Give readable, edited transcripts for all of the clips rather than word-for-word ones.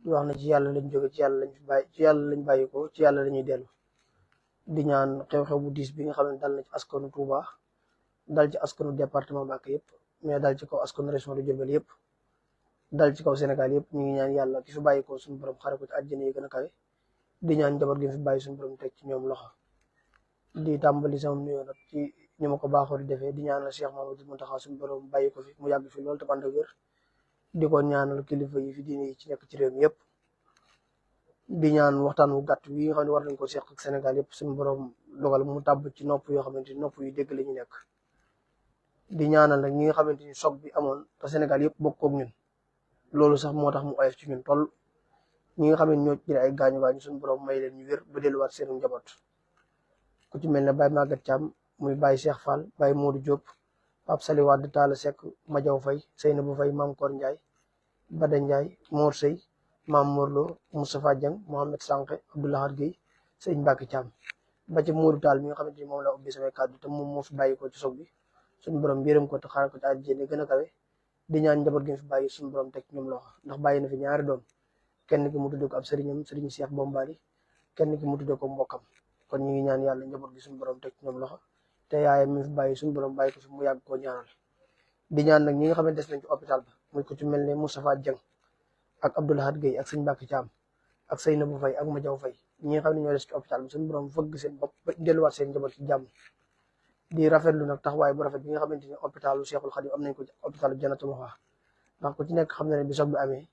di wax na ci yàlla lañ jóge ci yàlla lañ fi bàyyi ci yàlla lañ bàyyi ko ci yàlla lañuy dellu. di ñaan xew-xew bu diis bi nga xam ne dal na ci askanu Touba dal ci askanu département Mbacké yëpp mais dal ci kaw askanu région de Diourbel yëpp dal ci kaw Sénégal yëpp ñu ngi ñaan yàlla ki fi bàyyi ko suñu borom xare ko ci àjjana yi gën a kawe. di ñaan njaboot gi fi bàyyi suñu borom teg ci ñoom loxo. di tàmbali sama nuyoo nag ci ñu ma ko baaxoo di defee di ñaanal Cheikh Mamadou Mountakha suñu borom bàyyi ko fi mu yàgg fi loolu te ànd ak wér. di ko ñaanal kilifa yi fi diine yi ci nekk ci réew mi yëpp. di ñaan waxtaan wu gàtt wi nga xam ne war nañ ko seq ak Sénégal yëpp suñu borom dogal mu tàbb ci nopp yoo xamante ni nopp yu dégg la ñu nekk. di ñaanal nag ñi nga xamante ni choc bi amoon te Sénégal yëpp bokk koog ñun loolu sax moo tax mu oyof ci ñun toll. ñi nga xam ne ñoo ci ay gaañu gaañu suñu borom may leen ñu wér ba delluwaat seen njaboot ku ci mel ne Baye Maguette Thiam muy Baye Cheikh Fall Baye Modou Diop Pape Sali Wade Talla Seck Madiaw Faye Seynabou Faye Mame Kor Ndiaye Bada Ndiaye Mor Sey Mame Morlo Moustapha Dieng Mohamed Sanke Abdoulahad Gueye Sëñ Mbacke Thiam ba ci Modou Tall mi nga xamante ni moom la ubbi samay kàddu te moom moo fi bàyyi ko ci soog bi suñu borom yërëm ko te xaaral ko ci àjjana gën a kawe. di ñaan njaboot gi fi bàyyi suñu borom teg ñoom loxo ndax bàyyi na fi ñaari doom kenn ki mu tuddee ko ab sëriñam sëriñ Cheikh Bombali kenn ki mu tuddee ko mbokkam kon ñu ngi ñaan yàlla njaboot gi suñu borom teg ñoom loxo te yaayam mi fi bàyyi suñu borom bàyyi ko fi mu yàgg koo ñaanal. di ñaan nag ñi nga xamante des nañ ci hôpital ba muy ko ci mel ne Moustapha Dieng ak Abdoulahad Gueye ak sëñ Mbacke Thiam ak Seynabou Faye ak Madiaw Faye ñi nga xam ne ñoo des ci hôpital bi suñu borom fëgg seen bopp ba delluwaat seen njaboot ci jàmm. di rafetlu nag taxawaay bu rafet bi nga xamante ni hôpitalu Cheikhul Khadim am nañ ko ci hôpitalu Jannatul Mahwa ndax ku ci nekk xam na ne bi soog bi amee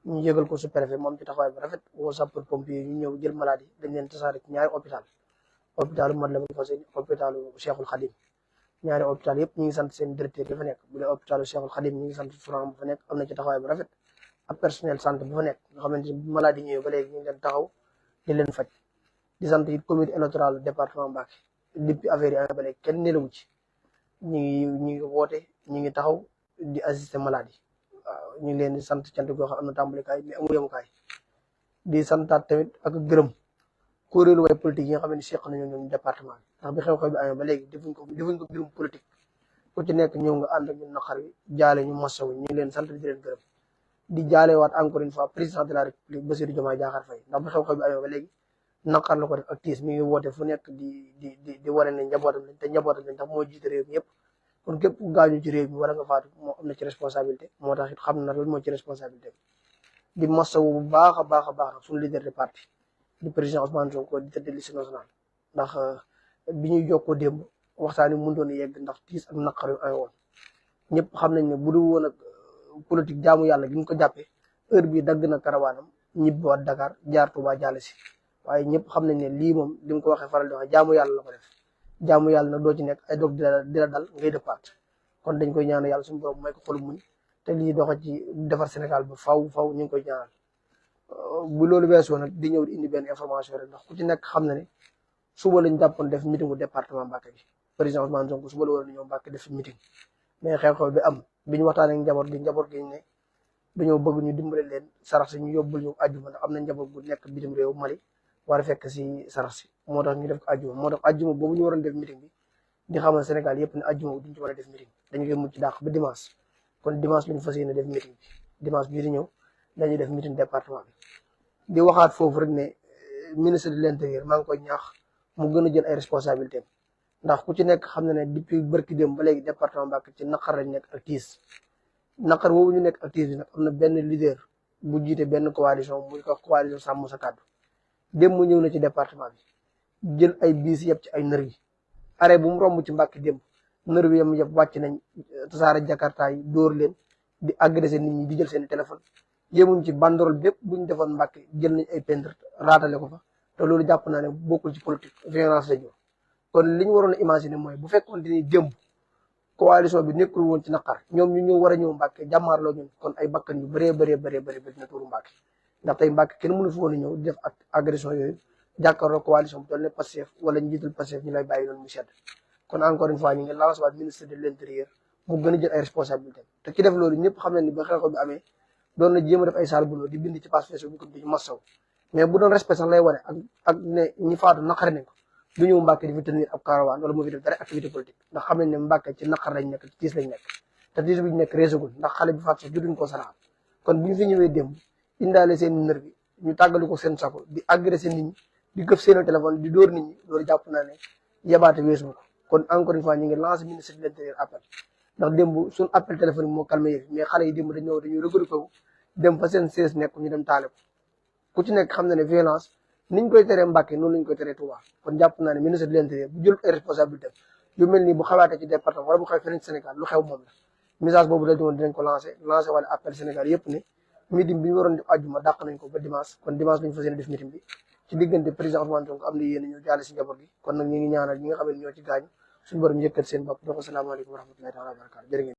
ñu yëgal ko sous-préfet moom ci taxawaay bu rafet woo sapeur pompier ñu ñëw jël malade yi dañ leen tasaare ci ñaari hôpital hôpitalu Matlaboul Fawzeyni hôpitalu Cheikhul Khadim ñaari hôpital yëpp ñu ngi sant seen directeur yi fa nekk bu dee hôpitalu Cheikhul Khadim ñu ngi sant Souran bu fa nekk am na ci taxawaay bu rafet ak personnel santé bu fa nekk nga xamante ni bu malade yi ñëwee ba léegi ñu ngi leen taxaw di leen faj. di sant it comité électoral département Mbacké depuis affaire yi amee ba léegi kenn nelawu ci ñu ngi woote ñu ngi taxaw di assister malade yi waaw ñu ngi leen di sant cant goo xam am na tàmbalikaay mais amul yemukaay. di santaat tamit ak gërëm kuréelu way politique yi nga xam ne seq nañu ñoom département bi ndax bi xew-xew bi amee ba léegi defuñ ko mbirum politique ku ci nekk ñëw nga ànd ak ñun naqar wi jaale ñu masawu ñu ngi leen sant di leen gërëm. di jaale waat encore une fois président de la république Bassirou Diomaye Diakhar Faye ndax bi xew-xew bi amee ba léegi naqar la ko def ak tiis mi ngi woote fu nekk di wane ne njabootam lañ te njabootam lañ tax moo jiite réew mi yëpp kon képp ku gaañu ci réew mi wala nga faatu moo am na ci responsabilité moo tax it xam na lan moo ci responsabilité di masawu bu baax a baax a baax nag suñu leader de parti di président Ousmane Sonko di tête de liste nationale ndax bi ñuy jokkoo démb waxtaan wi mënutoon a yegg ndax tiis ak naqar yu ay woon ñëpp xam nañ ne bu dul woon ak politique jaamu yàlla gi ñu ko jàppee heure bi dagg na karawaanam ñibbiwaat Dakar jaar Touba jàll si waaye ñëpp xam nañ ne lii moom li mu ko waxee faral di wax jaamu yàlla la ko def jaamu yàlla nag doo ci nekk ay dog di la dal ngay dëppaat kon dañ koy ñaanal yàlla suñu borom may ko xolu muñ te lii doxa ci defar Sénégal ba faw ñu ngi koy ñaanal. bu loolu weesoo nag di ñëw di indi benn information rek ndax ku ci nekk xam na ne suba lañ jàppoon def meeting bu département Mbacké bi président Ousmane Sonko suba la war a ñëw Mbacké def meeting mais xew-xew bi am bi ñu waxtaanee ak njaboot gi ne dañoo bëgg ñu dimbale leen sarax si ñu yóbbul ñu àjjuma ndax am na njaboot bu nekk bitim réew Mali war a fekk si sarax si moo tax ñu def ko àjjuma moo tax àjjuma boobu ñu waroon def meeting bi di xamal Sénégal yëpp ne àjjuma duñ ci war a def meeting dañu koy mucc dàq ba dimanche kon dimanche lañu fas yéene def meeting bi dimanche bii di ñëw dañuy def meeting département bi. di waxaat foofu rek ne ministre de l'intérieur maa ngi koy ñaax mu gën a jël ay responsabilités ndax ku ci nekk xam na ne depuis barki démb ba léegi département Mbacké ci naqar lañ nekk ak tiis naqar boobu ñu nekk ak tiis bi nag am na benn leader bu jiite benn coalition muy ko coalition sàmm sa kàddu démb mu ñëw na ci département bi jël ay biis yëpp ci ay nervi arrêt bu mu romb ci Mbacké démb nervi yam yëpp wàcc nañ tasaare jakarta yi dóor leen di agressé nit ñi di jël seen téléphone yémuñ ci banderole bépp buñ defoon Mbacké jël nañ ay peintre raatale ko fa te loolu jàpp naa ne bokkul ci politique violence la ñu kon li ñu waroon a imaginer mooy bu fekkoon ni démb coalition bi nekkul woon ci naqar ñoom ñu ñëw war a ñëw Mbacké jàmmaarloo ñun kon ay bakkan yu bëree dina tuuru Mbacké ndax tey Mbacké kenn mënu fi woon a ñëw def ak agression yooyu jàkkaarloo coalition bu toll ne Pastef wala njiitul Pastef ñu lay bàyyi noonu mu sedd kon encore une fois ñu ngi lancé waat ministre de l'intérieur mu gën a jël ay responsabilités te ki def loolu ñëpp xam nañ ni ba xew-xew bi amee doon na jéem a def ay saal buloo di bind ci page Facebook bi di massaw mais bu doon respect sax lay wane ak ne ñi faatu naqari nañ ko du ñëw Mbacké di fi tenir ab caravane wala mu fi def dara activité politique ndax xam nañ ne Mbacké ci naqar lañ nekk ci tiis lañ nekk te tiis bi ñu nekk réesagul ndax xale bi faatu sax jotuñ koo saraxal kon bu ñu fi ñëwee démb indaale seen nër bi ñu tàggali ko seen sako di agressé nit ñi di këf seen téléphone di dóor nit ñi loolu jàpp naa ne yabaate weesu ko kon encore une fois ñu ngi lancé ministre de l'intérieur appel ndax démb suñu appel téléphonique moo calmé yëf mais xale yi démb dañuy regroupé wu dem fa seen siège nekk ñu dem taale ko ku ci nekk xam na ne violence niñ koy teree Mbàkke noonu lañ koy teree Touba kon jàpp naa ne ministre de l'intérieur bu jël ay responsabilité yu mel nii bu xawaatee ci département wala bu xew feneen Sénégal lu xew moom la message boobu dañ woon dinañ ko lancé wala appel Sénégal yëpp ne meeting bi ñu waroon def àjjuma dàq nañ ko ba dimanche kon dimanche lañu fas yéene def meeting bi ci diggante président Ousmane Sonko am na yéen ñu jaale si njaboot gi kon nag ñu ngi ñaanal ñi nga xam ne ñoo ci gaañu suñu borom yëkkat seen bopp dox asalaamaaleykum wa rahmatullahi taala wa barakatu jërë ngeen